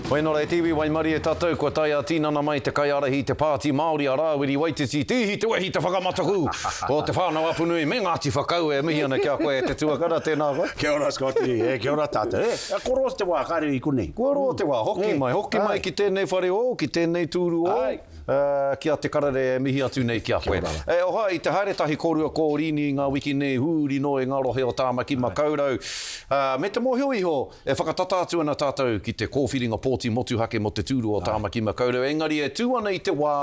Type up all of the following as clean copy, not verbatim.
Whainora e te iwi waimarie tatou kua tae a-tinana mai te kaiarahi i te Pāti Māori a Rāwiri Waititi, te ihi, te wehi, te whakamataku o Te Whānau Apanui me Ngāti Whakau e mihi ana ki a koe e te tuakana, tēnā koe. Kia ora Scotty, e kia ora tātou. E, kua roa te wā, kāre i konei. Kua roa te wā, hoki mai, hoki mai ki tēnei whare ōu, ki tēnei tūru ōu, ki a Te Karere e mihi atu nei ki a koe. E oha, i te haere tahi kōrua ko Rini i ngā wiki nei huri noa i ngā rohe o Tāmaki Makaurau, me te mōhio iho, E whakatata atu ana tātou ki te kōwhiringa pōti motuhake mō te tūru o Tāmaki Makaurau, engari e tū ana i te wā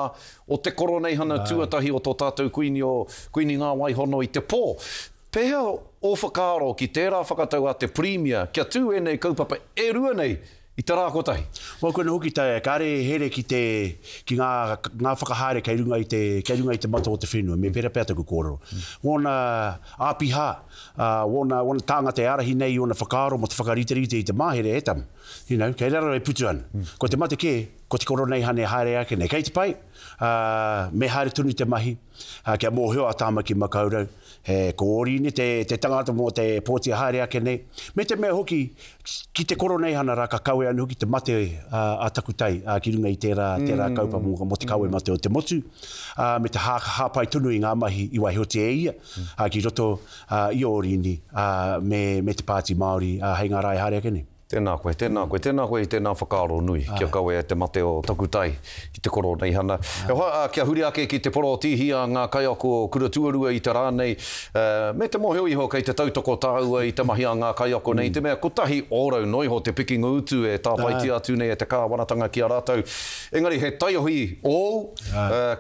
o te koroneihana tuatahi o tō tātou Kuini o Kuini Ngā Waihono i te pō. Pēhea ō whakaaro ki tērā whakatau a te Pirimia kia tū ēnei kaupapa e rua nei i te rā kotahi? Well, koina hoki te, kāre e here ki te, ki ngā, ngā whakahaere kei runga i te, kei runga i te mata o te whenua, me pērā pea taku kōrero. Wōna āpiha, ā, wōna, wōna tāngata e ārahi nei i ōna whakaaro mō te whakariterite i te mahere, e tama, you know, kei raro e putu ana. Ko te mate kē, ko te koroneihana e haere ake nei. Kei te pai, ā, me haere tonu te mahi, ā, kia mōhio a Tāmaki Makaurau, he kōrine te, te tangata mō te pōti e haere ake nei. Me te mea hoki, ki te koroneihana rā ka kawe anō hoki te mate a, a Takutai, ā, ki runga i tērā, tērā kaupapa mō, mō te kawe mate o te motu, ā, me te hā, hāpai tonu i ngā mahi i waihotia e ia. ā, ki roto i Ōrini, ā, me, me te Pāti Māori, ā, hei ngā rā e haere ake nei. Tēnā koe, tēnā koe, tēnā koe i tēnā whakaaro nui kia kawea te mate o Takutai ki te Koroneihana. E hoa, ā, kia huri ake ki te porotīhi a ngā kaiako kura tuarua i te rā nei, ā, me te mōhio iho kei te tautoko tāua i te mahi a ngā kaiako nei i te mea kotahi ōrau noa iho te pikinga utu e tāpaetia atu nei e te kāwanatanga ki a rātou. Engari he taiohi ōu,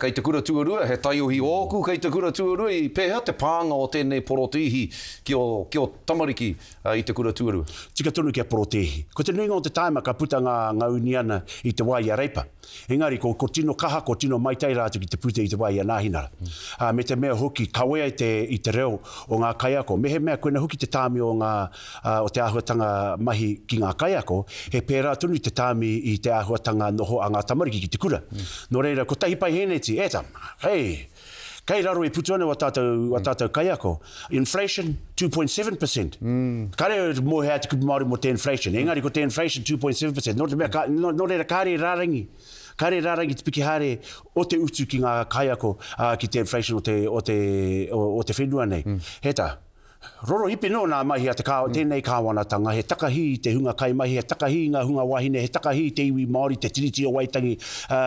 Kei te kura tuarua, he taiohi ōku kei te kura tuarua, i pēhea te pānga o tēnei porotēhi ki ō, ki ō tamariki i te kura tuarua? Tika tonu kia porotēhi. Ko te nuinga o te tāima ka puta ngā, ngā uniana i te wā i a Reipa. Engari, ko, ko tino kaha, ko tino maitai rātou ki te puta i te wā i a Nāhinara. Ā, me te mea hoki, kawea i te, i te reo o ngā kaiako. Mehemea koina hoki te tāmi o ngā, o te āhuatanga mahi ki ngā kaiako, he pērā tonu te tāmi i te āhuatanga noho a ngā tamariki ki te kura. Nō reira, kotahi paihēneti, e tama, hei, kei raro e putu ana wā tātou, wā tātou kaiako. Inflation, 2.7 percent. Kāre au mōhio te kupu Māori mō te inflation, engari ko te inflation 2.7 percent. Nō te mea, ka, nō, nō reira kāre rārangi, kāre rārangi te piki haere o te utu ki ngā kaiako, ā, ki te inflation o te, o te, o, o te whenua nei. He tā. Rorohipi noa nā mahi a te kā, tēnei kāwanatanga, he takahi i te hunga kaimahi, he takahi i ngā hunga wahine, he takahi i te iwi Māori, te Tiriti o Waitangi, ā,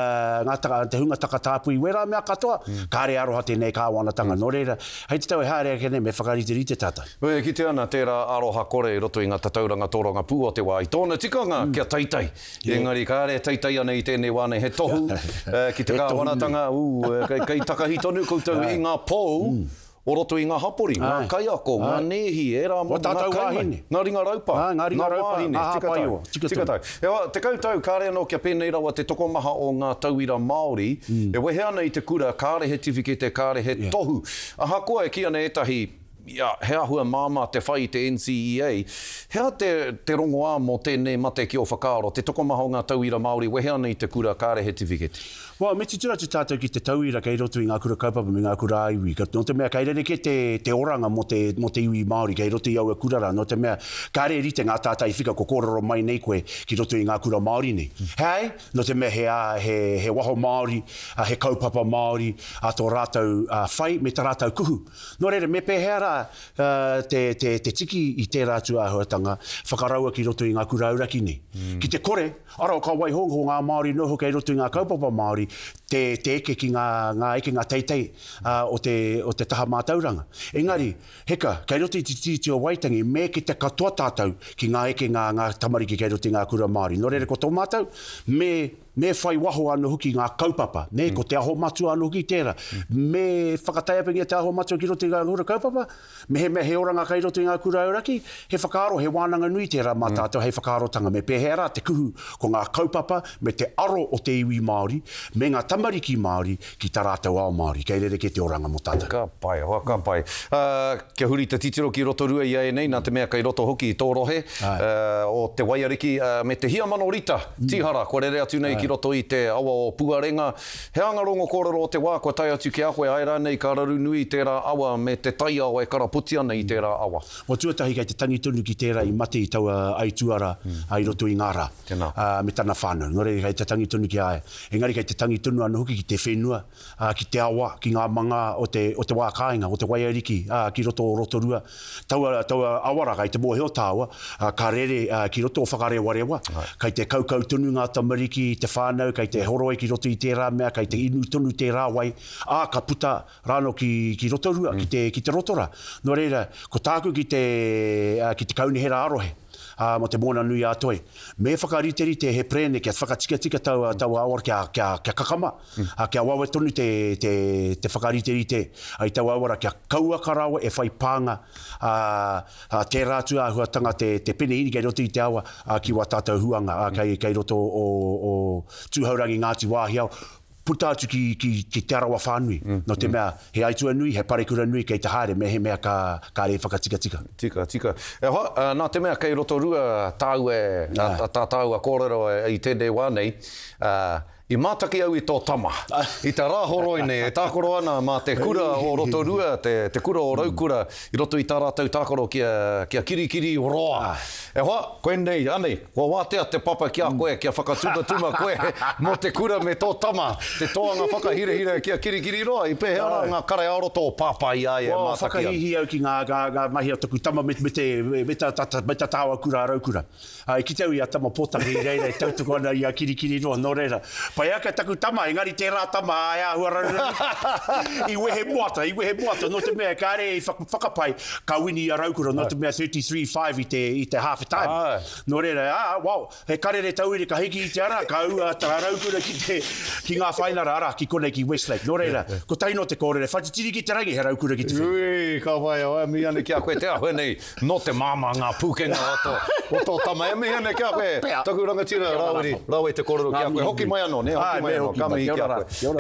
ngā taka, te hunga takatāpui, wērā mea katoa, kāre aroha tēnei kāwanatanga. Nō reira, hei te tau e haere ake nei, me whakariterite tātou. E kite ana tērā aroha kore i roto i ngā tatauranga tōrangapū o te wā, i tōna tikanga kia teitei. Engari kāre e teitei ana i tēnei wā nei, he tohu ki te kāwanatanga, ū, kei takahi tonu koutou i ngā pou O roto i ngā hapori, ngā kaiako, ngā nēhi, ērā momo, ngā kaimahi, ngā ringa raupa, ngā wāhine, tika tau, tika tau. Heoi, 10 tau kāre anō kia pēnei rawa te tokomaha o ngā tauira Māori e wehe ana i te kura kāre he tiwhikete, kāre he tohu. Ahakoa e kī ana ētahi, ia, he āhua māmā te whai i te NCEA, he aha te, te rongoā mō tēnei mate ki ō whakaaro, te tokomaha o ngā tauira Māori wehe ana i te kura kāre he tiwhikete? Well, me titiro atu tātou ki te tauira kei roto i ngā kura kaupapa me ngā kura ā-iwi. Nō te mea kei rerekē te, te oranga mō te, mō te iwi Māori kei roto i aua kura rā, nō te mea kāre e rite ngā tātai whika ko kōrero mai nei koe ki roto i ngā kura Māori nei. Hei, nō te mea he, ā, he, he waho Māori, ā, he kaupapa Māori, ā, tō rātou, ā, whai me tā rātou kuhu. Nō reira, me pēhea rā, ā, te, te, te tiki i tērā atu āhuatanga whakaraua ki roto i ngā kura auraki nei. Ki te kore, Ara, ka waiho ko ngā Māori noho kei roto i ngā kaupapa Māori te, te eke ki ngā, ngā ekenga teitei o te, o te taha mātauranga. Engari, heka, kei roto i te Tiriti o Waitangi, me eke te katoa tātou ki ngā ekenga a ngā tamariki kei roto i ngā kura Māori. Nō reira, ko tō mātou, me, me whai waho anō hoki ngā kaupapa, nē, ko Te Aho Matua anō hoki tērā. Me whakataiapangia Te Aho Matua ki roto i ngā kura kaupapa, Mehemea he oranga kei roto i ngā kura auraki, he whakaaro, he wānanga nui tērā mā tātou hei whakaarotanga me pēhea rā te kuhu ko ngā kaupapa me te aro o te iwi Māori me ngā tamariki Māori ki tā rātou ao Māori. Kei rerekē te oranga mō tātou. Ka pai, hoa, ka pai. Kia huri te titiro ki Rotorua i ēnei, nā te mea kei roto hoki i tō rohe, o Te Waiariki, me te hia mano rita, tīhara, kua rere atu nei ki. ki roto i te awa o Puarenga. He anga rongo kōrero o te wā kua tae atu ki a koe, āe rānei ka raru nui tērā awa me te taiao e karapoti ana i tērā awa? Mō tuatahi kei te tangi tonu ki tērā i mate i taua aituā rā i roto i ngā rā me tana whānau. Nō reira kei te tangi tonu ki a ia. Engari kei te tangi tonu anō hoki ki te whenua, ki te awa, ki ngā manga o te, o te wā kāinga, o te waiariki, ki roto o Rotorua. Taua, taua awa rā, kei te mōhio tāua, ka rere ki roto o Whakarewarewa, kei te kaukau tonu ngā tamariki, te whānau, kei te horoi ki roto i tērā mea, kei te inu tonu tērā wai, ā, ka puta rānō ki, ki Rotorua, ki te, ki te roto rā. Nō reira, ko tāku ki te, ki te kaunihera ā-rohe, ā, mō te Moana Nui ā-Toi, me whakariterite he perēne kia whakatikatika taua, taua awa kia, kia, kia kakama, ā, kia wawe tonu te, te, te whakariterite i taua awa rā, kia kauaka rawa e whai pānga, ā, ā, tērā atu āhuatanga te, te penehīni kei roto i te awa, ā, ki wā tātou huanga, ā, kei, kei roto o, o Tūhourangi Ngāti Wāhiao, puta atu ki, ki, ki Te Arawa whānui, mm, nō te mm. mea, he aitua nui, he parekura nui kei te haere, mehemea ka, kāre e whakatikatika. Tika, tika. E hoa, nā te mea kei Rotorua tāu e, tā, tā tāua kōrero i tēnei wā nei, uh, i mātaki au i tō tama, i te rāhoroi nei, e tākaro ana mā te kura o Rotorua, te, te kura o Raukura, i roto i tā rātou tākaro ki a, ki a Kirikiri Roa. E hoa, koinei, anei, Kua wātea te papa ki a koe kia whakatumatuma koe mō te kura me tō tama, te toanga whakahirahira ki a Kirikiriroa. I pēhea rā ngā kare ā-roto o Pāpā i a ia e Kua mātaki ana? whakahīhī au ki ngā, ngā, ngā mahi a taku tama me, me te, me tā, tā, me tā tāua kura a Raukura. I kite au i a Tama Pōtake i reira e tautoko ana i a Kirikiriroa, nō reira, pai ake taku tama, engari tērā tama e āhua raruraru. I wehe moata, i wehe moata, nō te mea kāre i whakapai, ka wini i a Raukura, nō te mea 33-5 i te, i te half time. Āe. Nō reira, ā, wow, he karere tauiri ka hiki i te ara, ka ū a Raukura ki te, ki ngā whainara, arā, ki konei ki Westlake. Nō reira, kotahi nō te kōrero, whatitiri ki te rangi, he Raukura ki te whenua. Ui, ka whai, e mihi ana ki a koe te āhua nei, nō te māmā ngā pūkenga o tō, o tō tama. E mihi ana ki a koe, taku rangatira, Rāwiri, Rāwiri te kōrero ki a koe. Hoki mai anō, nē, hoki mai anō, ka mihi ki a koe.